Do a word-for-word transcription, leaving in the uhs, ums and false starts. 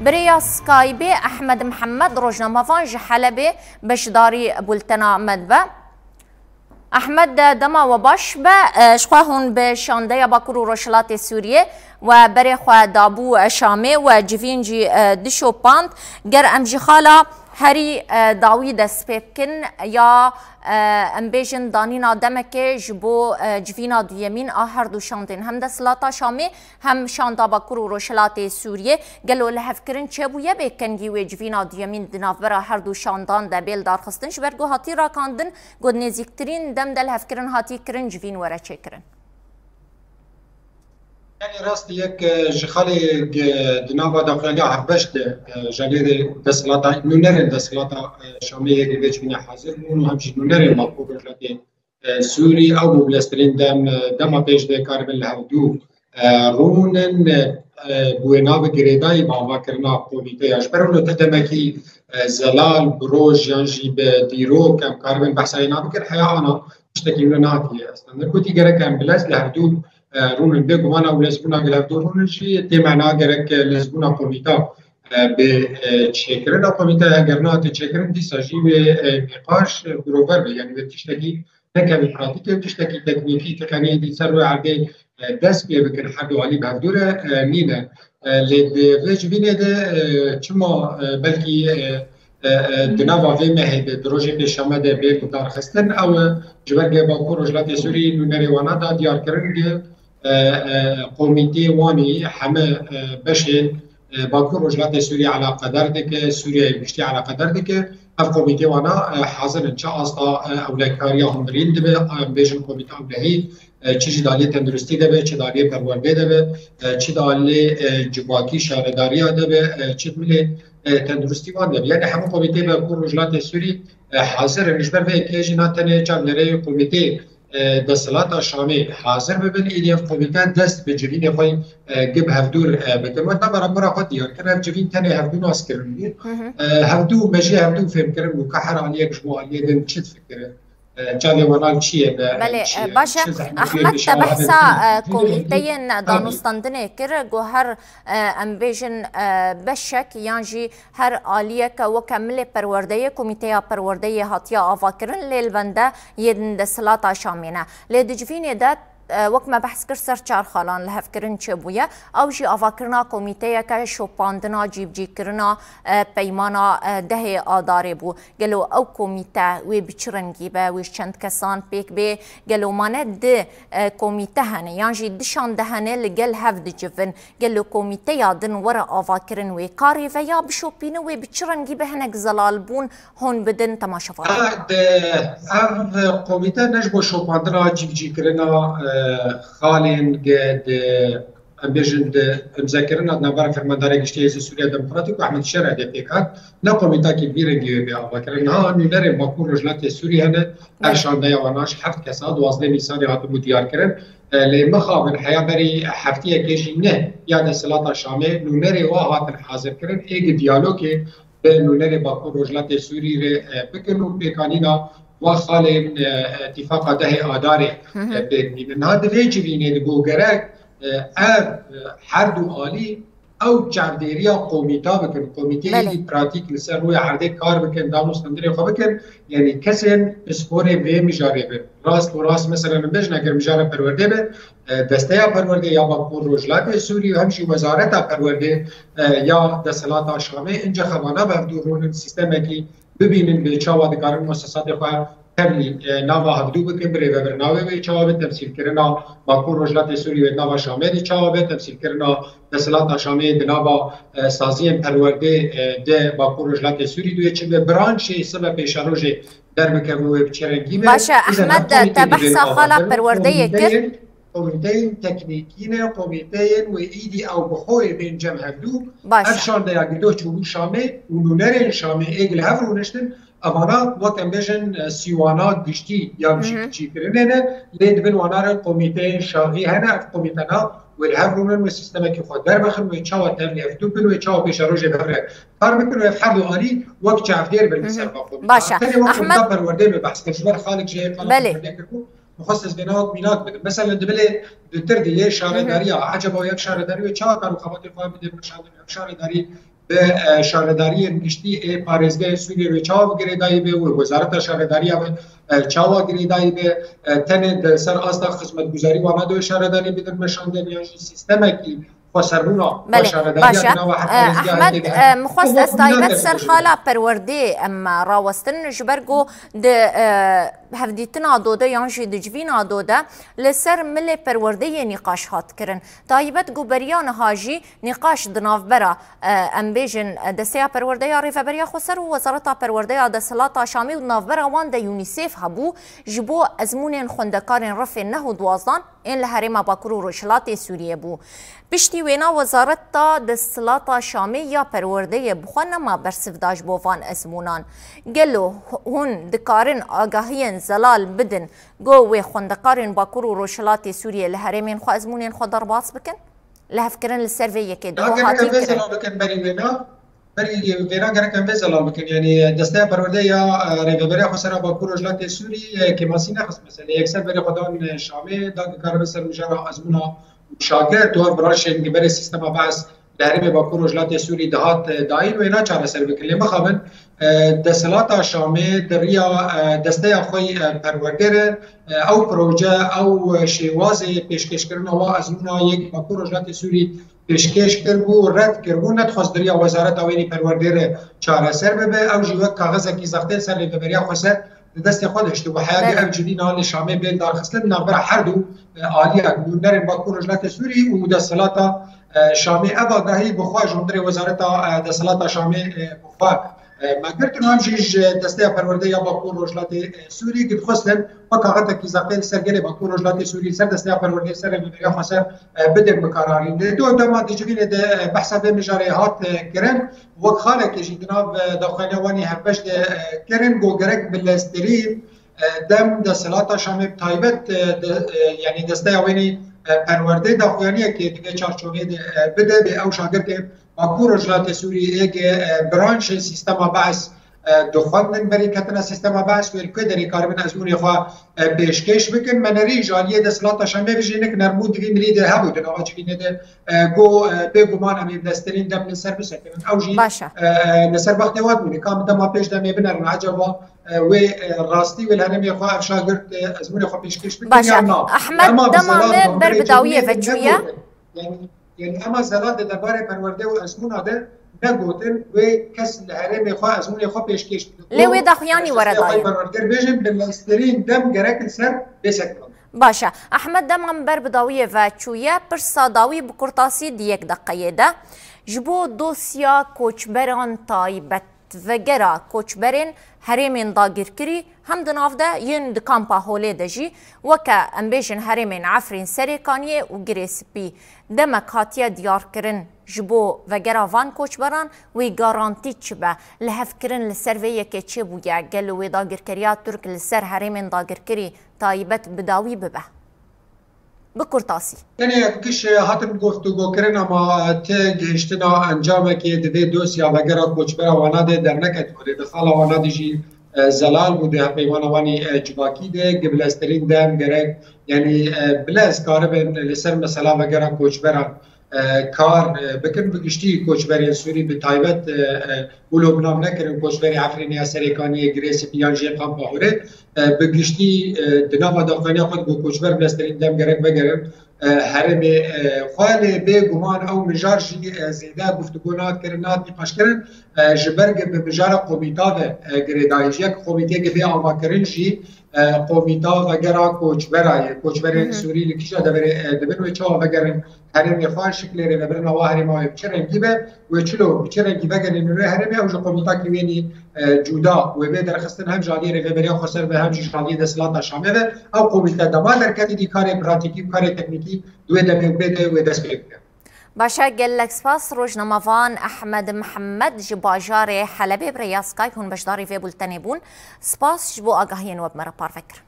Bi rêya Skypeê Ehmed Mihemed, rojnamevan ji Helebê, beşdarî bultena me dibe. Ehmed, dema we baş be, e, ji xwe hûn bi şandeya Bakur û Rojhilatê Sûriyê we berê xwe dabû, e, Şamê, we civîn jî, e, dişopand. Ger em ji xala herî, e, dawî dest pê bikin, ya, e, em bêjin danîna demekê ji bo, e, civîna duyemîn a her du şandên, hem desthilata Şamê, hem şanda Bakur û Rojhilatê Sûriyê, gelo lihevkirin çêbûye bê kengî wê civîna duyemîn di navbera her du şandan de bê lidarxistin, ji ber ku hatî rakandin ku di nêzîktirîn dem de lihevkirin hatî kirin civîn were çêkirin? Yanî rast yek, e, ji xalê, e, di nava daxuyaniya hevbeş de, e, ji aliyê desthilata, nûnerên desthilata, e, Şamê yê vê civînê hazir bûn û hem jî nûnerên Bakur Rojhilatê e, Sûrî ew bi bileztirîn dem, e, dema pêş de karibin li hevdû, e, rûnin, e, e, bi wê navê girêdayî bi avakirina komîteya. Ji ber wilo te demekî, e, zelal, bi roj yan jî bi dîrok em karibin behsa wê nabikin, heya ana tiştekî wilo nehatiye estendin. Gotî gerek em bilez li hevdû, e, rûnin. Bêguman ew lezbûna li hevdû rûnin jî tê mena gerek, e, lezbûna komîta, e, bê, e, çêkirin. Ew komîte eger nehate çêkirin, dîsa jî wê, e, nîqaş, e, girover be. Yanî wê tiştekî nekeve pratîkê û tiştekî teknîkî, teqeniyê dî ser wê erdê, e, dest pê bikin, her du alî bi hevdû re, e, nîne. E, lê di vê civînê de, e, çima, e, belkî, e, e, e, di nava vê mehê de, di rojê pêşeme de bê guhdarxistin, ew e, ji ber ge Bakur Rojhilatê Sûrî nûnerê wana da diyar kirin ge, e, e, komîtê wanî heme, e, beşên, e, Bakur Rojhilatê Sûriyê eleqedar dike, Sûriyeyê bi giştî eleqedar dike. Ev komîtê wana, e, hazir in. Çi asta, e, ewlekariya hundirîn dibe, em bêjin komîta ewlehî, e, çi ji daliyê tenduristî de be, çi daliyê perwerdê de be, e, çi daliyê, e, civakî şaredariya de be, e, çi milê, e, tenduristî wan de be. Yanî hemû komîtê Bakur Rojhilatê Sûrî, e, hazir in. Ji ber vê yekê jî na tenê çavnerê komîtê e, desthilata Şamê hazir bibin, êdî ev komîte dest bi civînê xwe, e, gi bi hevdû, e, bikin. Weta berambira xwe diyar kir, ev civîn tenê hevdû nas kirin bû. Hı hı. E, hevdû, me jî hevdû fêm kirin bû ka her aliyek ji bo aliyê din çi difikire. E, çavê wana çi ye, be, Belê, çi e, ye, baş e. çi zehmetiyê Ehmed, te dişa behsa, hevdû e, komîteyên Tabii. danûstandinê kir, ku her, e, em bêjin, e, beşek yan jî her aliyeke weke milê perwerdeyê, komîteya perwerdeyê hatiye avakirin, lê li bende yên desthilata Şamê ne. Lê di civînê de, e, wek me behs kir, ser çar xalan lihevkirin çêbûye. Ew jî avakirina komîteyeke şopandina cîbicîkirina, e, peymana, e, dehê Adarê bû. Gelo ew komîte wê bi çi rengî be, wê ji çend kesan pêk bê? Gelo mane di, e, komîte hene yan jî di şande hene li gel hev dicivin? Gelo komîteya din were avakirin wê karê ve ya bişopîne wê bi çi rengî be hinek zelalbûn hon bidin temaşevanê? Ev, ev komîte ne ji bo şopandina cîbicîkirina, e, xalên ge di, em bêjin di imzekirina di navbera fermandarê giştî Hêzên Sûriya Demokratîk û Ehmed Şera de pêk hat, ne komîtakî vî rengî wê bê avakirin. Niha nûnerên Bakur Rojhilatê Sûrî hene, ev Belê. şandeya wana ji heft kesa duwazdeh Nîsanê hatibû diyar kirin. E, lê mixabin heya berî heftiyekê jî ne ya desthilata Şamê nûnerê wa hatin hazirkirin, ê gi diyalogê bi nûnerê Bakur Rojhilatê Sûrî re, e, bikin û pêkanîna wa xalên, e, Îtîfaqa dehê Adarê, Hı hı. e, pêk bînin. Niha di vê civînê de bû gerek, e, ev, e, her du alî ew çavdêriya komîta bikin, komîteyê Belê. êdî pratîk li ser rûyê erdê kar bikin, danûstandinê xwe bikin, yanî kesên pisporê vê mijarê bin. Rast û rast, mesela, min bêjin, eger mijara perwerdê be, e, desteya perwerdê ya Bakur Rojhilatê Sûrî û hem jî wezareta perwerdê, e, ya desthilata Şamê, ince xebana bi hevdû rûnin sîstemekî bibînin bê çawa dikarin muessesatê xwe tevlî, e, nava hevdû bikin, birêvebirina wê bê çawa be, temsîlkirina Bakur Rojhilatê Sûrî wê di nava Şamê de çawa be, temsîlkirina desthilata Şamê di nava, e, saziyên perwerdê, e, de Bakur Rojhilatê Sûrî de wê çi be, branşê sibe pêşerojê derbikeve wê bi çi rengî be. Baş e, Îde Ehmed, me te komîtê behsa dibên xala avakirin, perwerdeyê kir. komîteyên, komîteyên teknîkî ne, komîteyên wê îdî ew bi xwe yê bên cem hevdû. Baş Ev e. şandeya gido çûbû Şamê û nûnerên Şamê ê li hev rûniştin, Evana, wek em bêjin, e, sîwana giştî ya Hı hı. cîbicîkirinê ne, lê di bin wana re komîteyên şaxî hene, ev komîtena wê li hev rûnin, wê sîstemekî xwe derbixin, wê çawa tevlî hevdû bin, wê çawa pêşerojê bi hev re kar bikin, wê ev her du alî wek çavdêr bin li Hı hı. ser va komîta. Baş e. Ehmed, Komîta perwerdê min behs kir, ji ber xalek jê qala Belê. perwerdê kir bû, min xwest ez vêna wek mînak bidim. Mesela, dibe lê dutir dilê Hı hı. şaredariya, eceba ev şaredarî wê çawa kar û xebatê xwe bide bin şandin, ev şaredarî bi, e, şaredariyên giştî ê parêzgehê Sûriyê wê çawa girêdayî be, wê wezareta şaredariya wê, e, çawa girêdayî be, e, tenê di ser asta xizmetguzarî wana de wê şaredarî bidin meşandin, yan jî sîstemekî xweserbûna Belê, xweşaredariya baş e. di nava her E, parêzgehê Ehmed, tê de hebe. e, min xwest Ev ez wek taybet ser mînaktir xala perwerdê em rawestin, ji ber ku di, e, hevdîtina dode yan jî di civîna dode li ser milê perwerdeyê nîqaş hat kirin. Taybet ku beriya niha jî nîqaş di navbera, e, em bêjin, e, Desteya Perwerdeya Rêveberiya Xweser û Wezareta Perwerdeya Desthilata Şamê û di navbera wan de UNICEF hebû, ji bo ezmûnên xwendekarên refên neh û duwazdan ên li herêma Bakur û Rojhilatê Sûriyê bû. Piştî wêna Wezareta Desthilata Şamê ya Perwerdeyê bi xwe nema bersiv da ji bo van ezmûnan. Gelo hûn dikarin agahiyên zelal bidin ku wê xwendekarên Bakur û Rojhilatê Sûriyê li herêmên xwe ezmûnên xwe derbas bikin? Lihevkirin li ser vê yekê di Ya, bo gerek em hatî vê kirin. zelal bikin berî wêna. Berî vêna gerek em vê zelal bikin. Yanî Desteya Perwerde ya, e, Rêveberiya Xwesera Bakur Rojhilatê Sûrî, e, kêmasî nexist meselê. Yekser berê xwe dan, e, Şamê, da dikaribe ser mijara ezmûna û şagirt û ev branşên giberê sîstema Bees li herêmê Bakur Rojhilatê Sûrî dihat, e, dayîn wêna çareser bikin. Lê mixabin, e, desthilata Şamê di riya, e, desteya xwe, e, perwerdê re, e, ew proje, ew şêwazê pêşkêşkirina wa ezmûna yek Bakur Rojhilatê Sûrî pêşkêş kiribû, red kiribû, nedixwest di riya Wezareta Wênî Perwerdê re çareser bibe. Ew jî wek kaxizekî zextê li ser Rêveberiya Xweser di destê xwe de hiştibû. Heya Belê. ev civîna li Şamê bên darxistin, di navbera her du, e, aliya nûnerên Bakur Rojhilatê Sûrî û desthilata, e, Şamê. Ev agahî bi xwe ji hundirê Wezareta, e, Desthilata Şamê, e, bi xwe, e, me girtin. Em jî ji Desteya Perwerdê ya Bakur Rojhilatê, e, Sûrî, dixwestin wek kaxizekî zextê li ser gelê Bakur Rojhilatê Sûrî, li ser Desteya Perwerdê, li ser Rêveberiya Xweser, e, bidin bi kararî. Lê do dema di civînê de, e, behsa vê mijarê hat, e, kirin, wek xalekê jî di nav, e, daxuyaniya wan ê hevbeş de, e, kirin, got gerek bi leztirî, e, dem desthilata Şamê bi taybet, e, de, e, yanî desteya wênî, e, perwerdê daxuyaniyekê di vê çarçoveyê de, e, bide, bê ew şagirtê Bakur Rojhilatê Sûrî ê ge, e, branşê sîstema Bees, e, dixwendin berî ketina sîstema Bees wê li ku derê karibin ezmûnê xwe, e, pêşkêş bikin. Me nerî ji aliyê desthilata Şamê ve jî hinek nermbûn di vî mirî de hebû di nava civînê de, e, got, e, bêguman em ê bi leztirîn dem li ser bisekirin. Ew jî, Baş e. e, e, li ser bextê wan bûne. Ka em dema pêş demê binerin, ecaba, e, wê, e, rastî wê li herêmê xwe ev şagirt, e, ezmûnê xwe pêşkêş bikin Baş e. yan na? Ehmed, Dema dema mesela me ber bi dawiyê ve çûye. Yanî, yanî ema zelal di derbarê perwerde û ezmûna de negotin, wê kes li herêmê xwe ezmûnê xwe pêşkêş bike. Lê wê daxuyanî were dayîn. Destê xwe perwerde bêjin, bi leztirîn dem gerek li ser bê sekirin. Baş e. Ehmed, dema me ber bi dawiyê ve çûye, pirsa dawî bi kurtasî di yek deqeyê de. Ji bo dosya koçberan taybet, vegera koçberên herêmên dagirkirî hem di nav de yên di kampa Holê de jî, weke em bêjin herêmên Efrîn, Serêkaniyê û Girê Spî, demek hatiye diyarkirin ji bo vegera van koçberan wê garantî çi be? Lihevkirin li ser vê yekê çêbûye, gelo wê dagirkeriya Tirk li ser herêmên dagirkirî taybet bi dawî bibe? Bi kurtasî. Tenê ev giş hatin guftûgokirin, ama ti gihiştina encamekê di vê dosya vegera koçbera wana de derneket xwe de, di xala wana de jî, e, zelal bû, di hevpeyvana wan ê, e, civakî de, gi bileztirîn dem gerek, yanî, e, bilez karibin li ser mesela vegera koçberan, e, kar, e, bikin, bi giştî koçberên Sûrî bi taybet, e, e, û lo bi nav nekirin koçberê Efrînê ya Serêkaniyê, Girê Spî yan jî Kampa Hûrê, e, bi giştî, e, di nava daxuyaniya xwe de got koçber bileztirîn dem gerek vegerin, e, herêmê, e, xwe, lê bê guman ew mijar jî, e, zêde guftûgo nehat kirin, nehat nîqaşkirin, e, ji ber ku bi mijara komîta ve, e, girêdayî jî ye, ku komîteyeke bê avakirin jî, e, komîta vegera koçbera ye. Koçberên Hı hı. Sûrî li kîja deverê, e, dibin wê çawa vegerin herêmê xwe, şiklê rêvebirina wa herêma wê bi çi rengî be, wê çilo bi çi rengî vegerînin wê herêmê, ew ji komîtakî wênî, e, cuda wê bê derxistin hem ji aliyê Rêveberiya Xweser ve hem jî ji aliyê Desthilata Şamê ve. Ew komîte dema derketî dî karê pratîkî û karê teknîkî di wê demê û bê de wê dest pê bike. Baş e, gelek spas. Rojnamevan Ehmed Mihemed ji bajarê Helebê bi rêya Skype hûn beşdarî vê bultenê bûn. Spas ji bo agahiyên we bi me re parve kirin.